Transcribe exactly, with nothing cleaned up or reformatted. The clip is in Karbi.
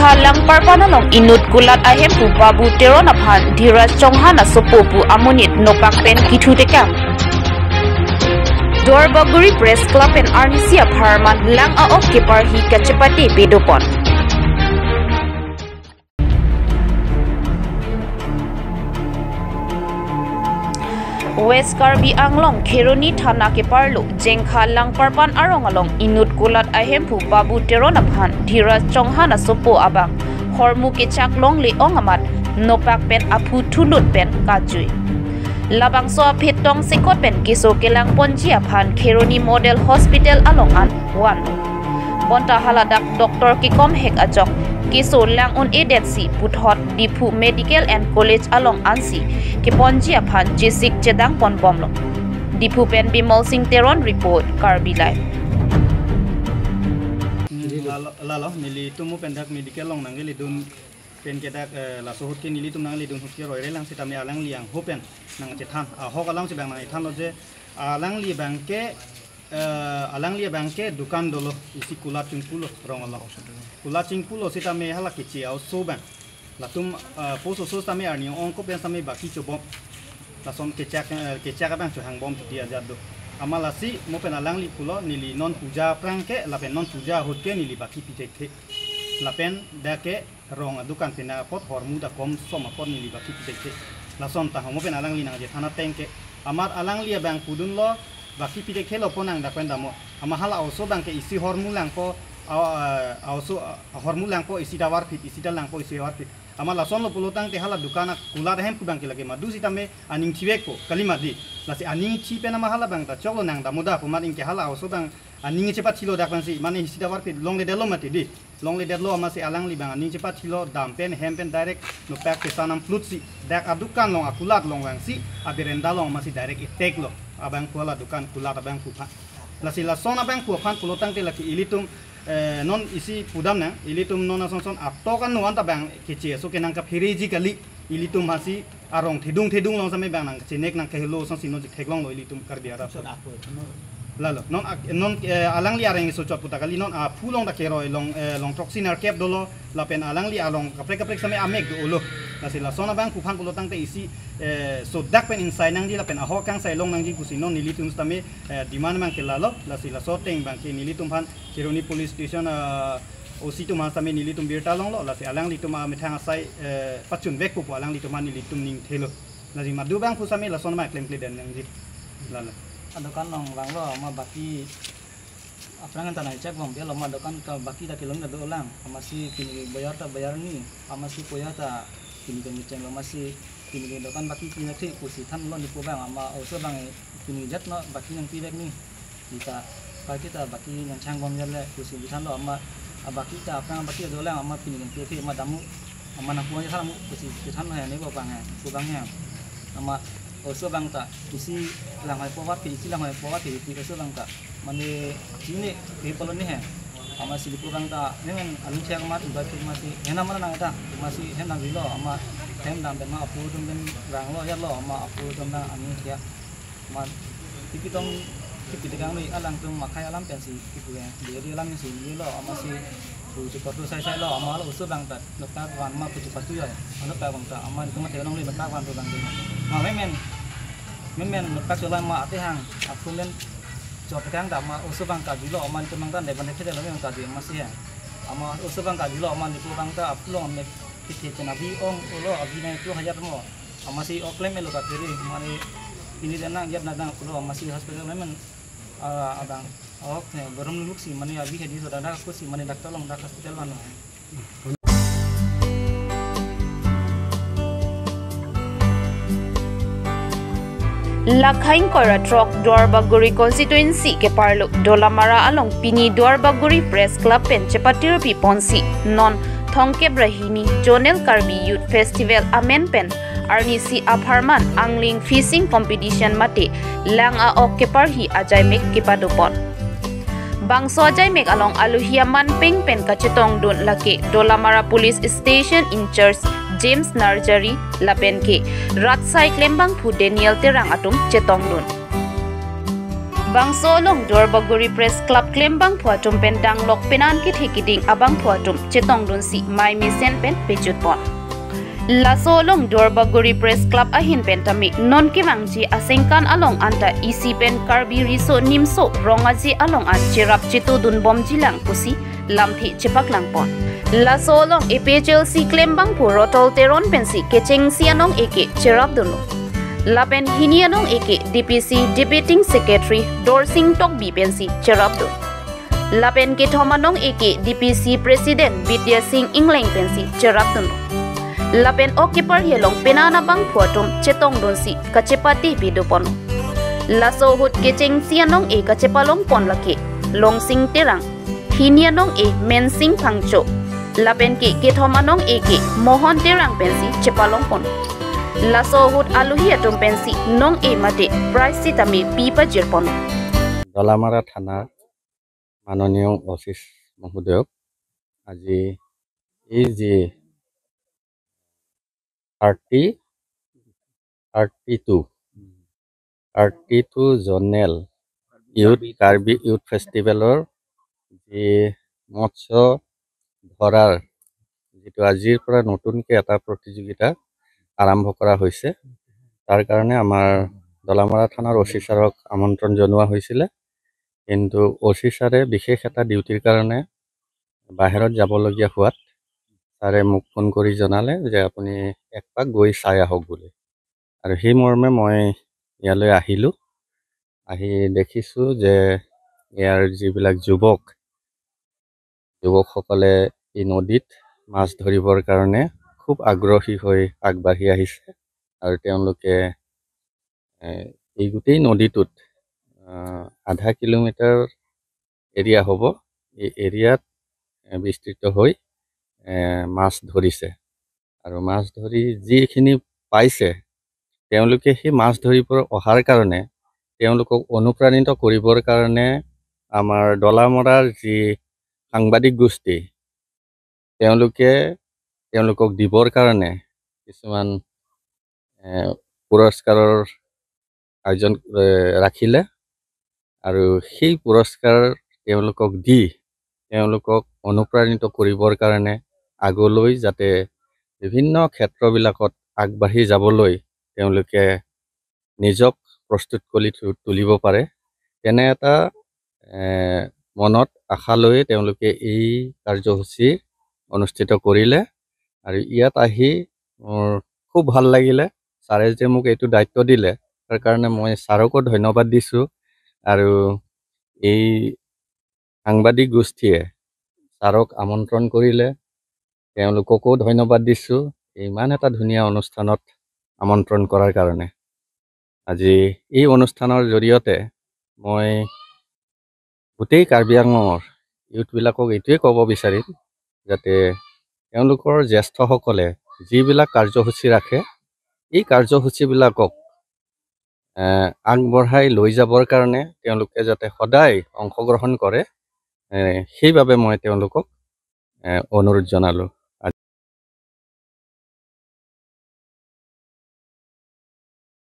Langparpan along inut kulat ahemphu Babu Teron aphan Dhiraj Chauhan asopo pu amonit nopak pen kithutekang. Duarbagori Press Club pen arnisi apharman lang a-ok keparhi kachepate pedopon. West Karbi Anglong Kheroni Thana keparlo Jengkha Langparpan arong along inut kulat ahemphu Babu Teron aphan Dhiraj Chauhan asopo abang hormu kechak longle-ong amat nopak pen aphu thulut pen kajui. Labangso aphi tongsekot pen keso kelangponji aphan Kheroni Model Hospital along an van. Bonta haladak doctor kekom hek ajok keso lang un-edetsi puthot Diphu Medical and College along ansi keponji aphan chesik chedangponbomlo. Diphu pen Bimol Singh Teron report, Karbi Live. Hmm, lalo, lalo, nelitum mo pen dak medical along nangkeledun pen ke dak, eh, laso ahut ke nelitum nangledun ahut ke roire lang sitame alangli angho pen nangchethan. Ahok alamsi bang nangchethanlo je alangli abang ke, eh, alangli abang ke dukan dolo isi kulat chingpulo rong along. Kulat chingpulo sitame hala keche a-oso abang. Latum, eh, post oso sitame arni ong-ongkok pen sitame baki chobom. Lason kechak, eh, kechak abang chohangbom titi ajat do. Amat lasi mo pen alangli pulo neli non puja aphrang ke lapen non puja ahut ke neli baki pithekthe. Lapen dak ke rong adukan pen apot hormu ta komsom apot neli baki pithekthe. Lason ta ho mo pen alangli nangchethan ateng ke. Amat alangli abang pudunlo baki pithekthelo pon nang dak pen damlo. Amat hala a-oso abang ke isi hormu langpo, a, a, a-oso, a, hormu langpo isi ta varphit, isi ta langpo isi varphit. Amat lasonlo pulo tangte hala dukan akulat ahemphu abang ke lake madu sitame aning thivekpo, kali mati. Lasi aning thi pen amat hala abang ta choklo nang damlo da pu amat anke hala a-oso abang aning chepathilo dak pensi, mane isi ta varphit longledetlo mati di. Longledetlo amatsi alangli abang aning chepathilo, dam pen hem pen direct nopak kesan amplutsi dak adukan along akulat along vangsi aberenda along amatsi direct attack lo abangphu hala dukan kulat abangphu aphan. Lasi lason abangphu aphan pulo tangte lake ilitum, eh, non isi pudam nang, ilitum non asonson atok anu anta abang keche a-oso ke nangkaphereji kali, ilitum hasi arong thedung thedung along sitame abang nangchenek nangkehelo asonsi non theklonglo ilitum Karbi arat. Son apo, no. Lalo, non ak-, non, eh, alangli areng so chot puta kali non aphu along ta keroi along, eh, along throksi nerkep dolo, lapen alangli along kaprek kaprek sitame amek dolo. Lasi lason abangphu aphan pulo tangte isi, eh, sodak pen insai nangji lapen ahok kangsai long nangji pusi non nelitum sitame, eh, demand abang ke lalo, lasi laso ateng abang ke nelitum aphan Kheroni Police Station, eh, O C atum aphan sitame nelitum birta longlo, lasi alanglitum amethang asai, eh, pachunvekpo pu alanglitum aphan nelitum ning thelo. Lasi madu abangphu sitame lason ma klemkle den nangji. Lalo. Adukan along vanglo, amat baki aphrang anta nangchekbom, dia lo amat dukan ta baki ta kelong ta dolang, amatsi pini bayar ta bayar ni, amatsi poya ta pini kami chenglo, amatsi pini dukan baki pini kri pusi thanlo ni pu abang, amat a-oso abang pini jat no baki nangpivek ni. Kita, baki ta baki nangchangbom jale pusi thanlo amat, abaki ta aphrang baki dolang amat pini nangpivek amat damu, amat nangpu aja thanmu pusi thanlo he ni pu abang he, pu abang he. Amat a-oso abang ta isi langhoi po varphit, isi langhoi po varphit, isi a-oso abang ta mane chini ke polo ni he. Amatsi pu abang ta nemen aning chek amat ibat amatsi henam mana nang ta, amatsi henam vilo amat hem dam pen ma aphu atum pen vanglo jalo amat aphu atum ta aning chek. Amat tipi tong tipi tekang noi alangtum makhai alam pensi tipu ya. Dia dia alam si ni lo amatsi pu chepatu sai sai lo amat lo a-oso abang ta nopak van ma pu chepatu ya. Ano pa abang ta amat tum te nong le nopak van tu abang tu. Ma memen memen nopak chola ma ate hang aphun len chot kang ta amat a-oso abang kavilo amat tum abang ta de ban khede lo abang kavi amatsi ya. Amat a-oso abang kavilo amat ni pu abang ta apulong amek kiti chena bi ong ulo abi nai tu hayat mo. Amatsi oklem elo katiri mane pini dana yap nadang pulo amatsi hospital nemen, ah, adang ok ne borom luluksi mane abi hedi so dana kusi mane doctor along dak hospital vanlo. Lakhaing koira throk Duarbagori constituency keparlo Dolamara along pini Duarbagori Press Club pen chepatir piponsi non thongkep ra hini Zonal Karbi Youth Festival amen pen arnisi apharman angling fishing competition mate lang a-ok keparhi ajaimek kepadopon. Bangso ajaimek along alohi aman peng pen kachetongdun lake Dolamara Police Station in-charge James Narjari lapen ke rat sai klembangphu Daniel Terang atum chetongdun. Bangso along Duarbagori Press Club klembangphu atum pen danglok penan kethe keding abangphu atum chetongdunsi mei mesen pen pejutpon. Laso along Duarbagori Press Club ahin pen tame non kevangji asengkan along anta isi pen Karbi Riso Nimso Rong Aje along an cherap chetudunbomjilang pusi lamthe chepaklangpon. Laso along A P H L C klembangphu Rotol Teron pensi kechengsi anong-e ke cherapdunlo. Lapen hini anong-e ke D P C Debating Secretary Dorsing Tokbi pensi cherapdun. Lapen kethom anong-e ke D P C President Bidya Sing Engleng pensi cherapdunlo. Lapen ok keparhi along penan abangphu atum chetongdunsi kachepate pidoponlo. Laso ahut kechengsi anong-e kachepalongpon lake Longsing Terang, hini anong-e Mensing Phangcho, lapen ke kethom anong-e ke Mohon Terang pensi chepalongpon. Laso ahut alohi atum pensi nong-e mate prize sitame pipajirponlo. Dolamara Thana মাননীয় অ চি মহোদয়ক আজি এই যি thirty thirty two thirty two জনেল youth Karbi youth ফেষ্টিভেলৰ যি মৎস্য ধৰাৰ যিটো আজিৰ পৰা নতুনকৈ এটা প্ৰতিযোগিতা আৰম্ভ কৰা হৈছে, তাৰ কাৰণে আমাৰ দলামৰা থানাৰ অ চি ছাৰক আমন্ত্ৰণ জনোৱা হৈছিলে। কিন্তু অ চি ছাৰে বিশেষ এটা ডিউটিৰ কাৰণে বাহিৰত যাবলগীয়া হোৱাত ছাৰে মোক ফোন কৰি জনালে যে আপুনি একপাক গৈ চাই আহক বুলি। আৰু সেই মৰ্মে মই ইয়ালৈ আহিলোঁ। আহি দেখিছোঁ যে ইয়াৰ যিবিলাক যুৱক, যুৱকসকলে এই নদীত মাছ ধৰিবৰ কাৰণে খুব আগ্ৰহী হৈ আগবাঢ়ি আহিছে। আৰু তেওঁলোকে, এ, এই গোটেই নদীটোত, আহ, আধা কিলোমিটাৰ এৰিয়া হ'ব। এই এৰিয়াত, এ, বিস্তৃত হৈ, এ, মাছ ধৰিছে। আৰু মাছ ধৰি যিখিনি পাইছে, তেওঁলোকে সেই মাছ ধৰিব অহাৰ কাৰণে, তেওঁলোকক অনুপ্ৰাণিত কৰিবৰ কাৰণে আমাৰ দলামৰাৰ যি সাংবাদিক গোষ্ঠী, তেওঁলোকে তেওঁলোকক দিবৰ কাৰণে কিছুমান, এ, পুৰস্কাৰৰ আয়োজন, এ, ৰাখিলে। আৰু সেই পুৰস্কাৰ তেওঁলোকক দি তেওঁলোকক অনুপ্ৰাণিত কৰিবৰ কাৰণে আগলৈ যাতে বিভিন্ন ক্ষেত্ৰবিলাকত আগবাঢ়ি যাবলৈ তেওঁলোকে নিজক প্ৰস্তুত কৰি তু-, তুলিব পাৰে, তেনে এটা, এ, মনত আশা লৈ তেওঁলোকে এই কাৰ্যসূচী অনুষ্ঠিত কৰিলে। আৰু ইয়াত আহি মোৰ খুব ভাল লাগিলে। ছাৰে যে মোক এইটো দায়িত্ব দিলে, তাৰ কাৰণে মই ছাৰকো ধন্যবাদ দিছোঁ। আৰু এই সাংবাদিক গোষ্ঠীয়ে ছাৰক আমন্ত্ৰণ কৰিলে, তেওঁলোককো ধন্যবাদ দিছোঁ ইমান এটা ধুনীয়া অনুষ্ঠানত আমন্ত্ৰণ কৰাৰ কাৰণে। আজি এই অনুষ্ঠানৰ জৰিয়তে মই গোটেই কাৰ্বি আংলঙৰ ইউথবিলাকক এইটোৱে ক'ব বিচাৰিম, যাতে তেওঁলোকৰ জ্যেষ্ঠসকলে যিবিলাক কাৰ্যসূচী ৰাখে, এই কাৰ্যসূচীবিলাকক, এ, আগবঢ়াই লৈ যাবৰ কাৰণে তেওঁলোকে যাতে সদায় অংশগ্ৰহণ কৰে, এ, সেইবাবে মই তেওঁলোকক, এ, অনুৰোধ জনালোঁ।